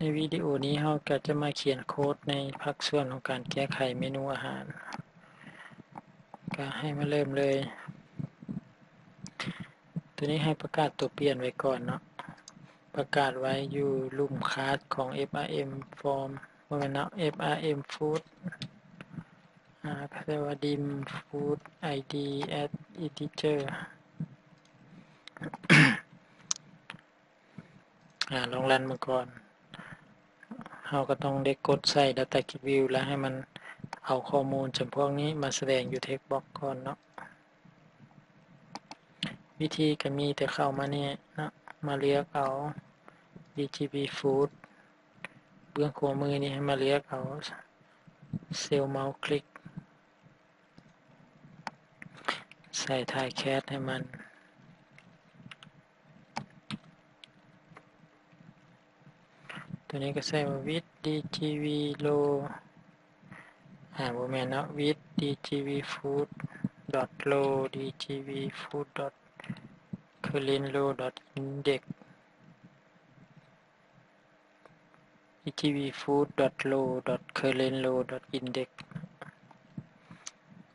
ໃນວິດີໂອນີ້ເຮົາກໍຈະມາຂຽນໂຄດໃນພາກສ່ວນຂອງການແກ້ໄຂເມນູອາຫານ. ກໍໃຫ້ມາເລີ່ມເລີຍ. ຕົວນີ້ໃຫ້ປະກາດຕົວປ່ຽນໄວ້ກ່ອນເນາະ. ປະກາດໄວ້ຢູ່ລຸ່ມຄລາສຂອງ ເອັຟອາເອັມ Form ບໍ່ແມ່ນເນາະ ເອັຟອາເອັມ Food ອາ ເຂົາເອີ້ນວ່າ div food id as integer. ອາ ລອງຣັນເບິ່ງກ່ອນ. ເຮົາກໍຕ້ອງໄດ້ກົດໃສ່ Data Grid View ແລ້ວໃຫ້ມັນເອົາຂໍ້ມູນຈຳພວກນີ້ມາສະແດງຢູ່ Text Box ກ່ອນເນາະ. ວິທີກໍມີແຕ່ເຂົ້າມານີ້ເນາະ ມາເລືອກເອົາ D G V Food ເບື້ອງຂວາມືນີ້ ໃຫ້ມາເລືອກເອົາ Cell Mouse Click ໃສ່ Try Catch ໃຫ້ມັນ. ຕົວນີ້ກໍໃສ່ວ່າ with D G V row ອາ ບໍ່ແມ່ນເນາະ with D G V food dot row D G V food dot current row dot index D G V food dot row dot current row dot index.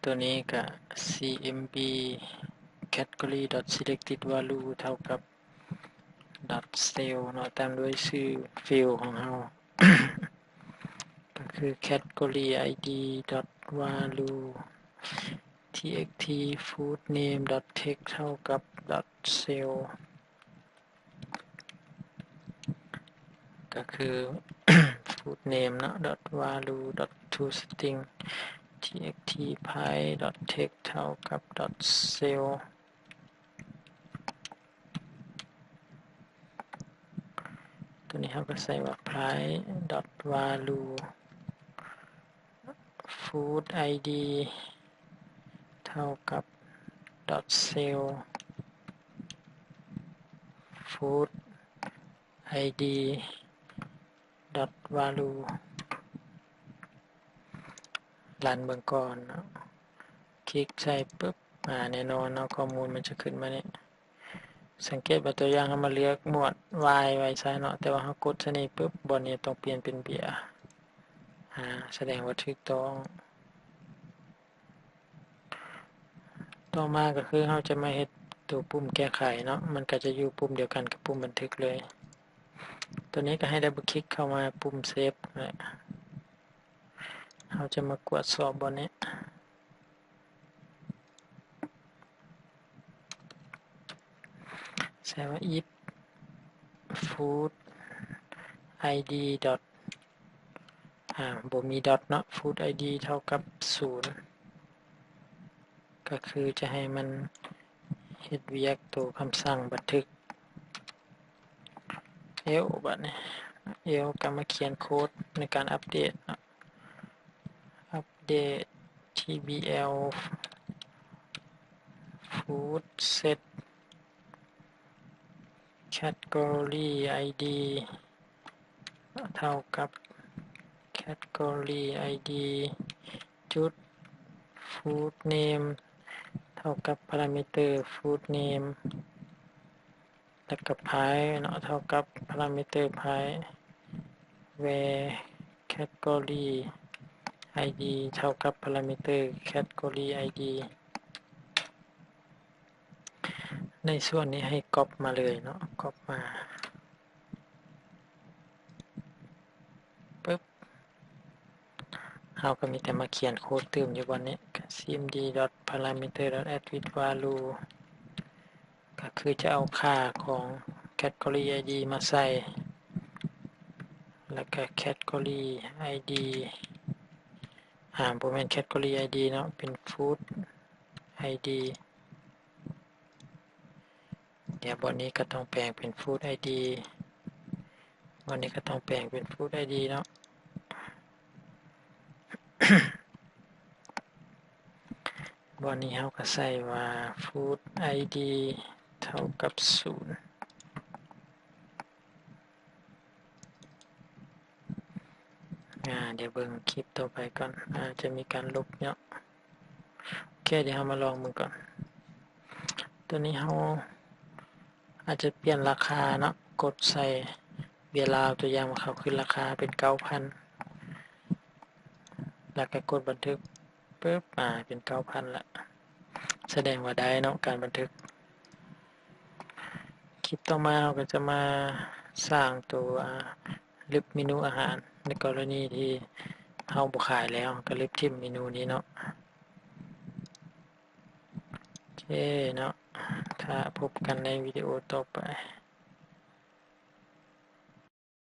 ຕົວນີ້ກະ C M B category dot selected value ເທົ່າກັບ dot cell ເນາະ ຕາມດ້ວຍຊື່ field ຂອງເຮົາ ກໍຄື category id dot value txt food name dot text ເທົ່າກັບ dot cell ກໍຄື food name ເນາະ dot value dot toString txt price dot text ເທົ່າກັບ dot cell. ຕົວນີ້ເຮົາກໍໃສ່ວ່າ price dot value food id ເທົ່າກັບ dot cell food id dot value. ຣັນເບິ່ງກ່ອນເນາະ ຄລິກໃສ່ປຶບ ອາ ແນ່ນອນເນາະ ຂໍ້ມູນມັນຈະຂຶ້ນມານີ້. ສັງເກດວ່າຕົວຢ່າງເຮົາມາເລືອກໝວດ Y ໄວ້ຊະເນາະ ແຕ່ວ່າເຮົາກົດໃສ່ນີ້ປຶບ ບ່ອນນີ້ຕ້ອງປ່ຽນເປັນເບຍ ອາ ສະແດງວ່າຖືກຕ້ອງ. ຕໍ່ມາກໍຄືເຮົາຈະມາເຮັດຕົວປຸ່ມແກ້ໄຂເນາະ ມັນກໍຈະຢູ່ປຸ່ມດຽວກັນກັບປຸ່ມບັນທຶກເລີຍ. ຕົວນີ້ກໍໃຫ້ດັບເບິນຄລິກເຂົ້າມາປຸ່ມ Save ແລະ ເຮົາຈະມາກວດສອບບ່ອນນີ້ ໃສ່ວ່າ if food id dot ອາ ບໍ່ມີ dot ເນາະ food id ເທົ່າກັບສູນ ກໍຄືຈະໃຫ້ມັນເຮັດວຽກໂຕຄຳສັ່ງບັນທຶກ. Else ບາດນີ້ Else ກໍມາຂຽນໂຄດໃນການອັບເດດເນາະ update tbl food set category id ເທົ່າກັບ category id ຈຸດ food name ເທົ່າກັບ parameter food name ແລ້ວກໍ price ເນາະ ເທົ່າກັບ parameter price where category id ເທົ່າກັບ parameter category id. ໃນສ່ວນນີ້ໃຫ້ກັອບມາເລີຍເນາະ ກັອບມາປຶບ ເຮົາກໍມີແຕ່ມາຂຽນໂຄດຕື່ມຢູ່ບ່ອນນີ້ cmd dot parameter dot add with value ກໍຄືຈະເອົາຄ່າຂອງ category id ມາໃສ່ ແລ້ວກໍ category id ອາ ບໍ່ແມ່ນ category id ເນາະ ເປັນ food id. ດຽວບ່ອນນີ້ກໍຕ້ອງແປງເປັນ food id ບ່ອນນີ້ກໍຕ້ອງແປງເປັນ food id ເນາະ. ບ່ອນນີ້ເຮົາກໍໃສ່ວ່າ food id ເທົ່າກັບສູນ. ອາ ດຽວເບິ່ງຄລິບຕໍ່ໄປກ່ອນ ອາດຈະມີການລົບເນາະ. ໂອເຄ ດຽວເຮົາມາລອງເບິ່ງກ່ອນ. ຕົວນີ້ເຮົາອາດຈະປ່ຽນລາຄາເນາະ ກົດໃສ່ ເບຍລາວ ຕົວຢ່າງວ່າເຂົາຂຶ້ນລາຄາເປັນເກົ້າພັນ ແລ້ວກໍກົດບັນທຶກປຶບ ອາ ເປັນເກົ້າພັນລະ ສະແດງວ່າໄດ້ເນາະ ການບັນທຶກ. ຄລິບຕໍ່ມາເຮົາກໍຈະມາສ້າງຕົວລຶບເມນູອາຫານ ໃນກໍລະນີທີ່ເຮົາບໍ່ຂາຍແລ້ວ ເຮົາກໍລຶບຖິ້ມເມນູນີ້ເນາະ. ໂອເຄເນາະ ຖ້າພົບກັນໃນວິດີໂອຕໍ່ໄປ.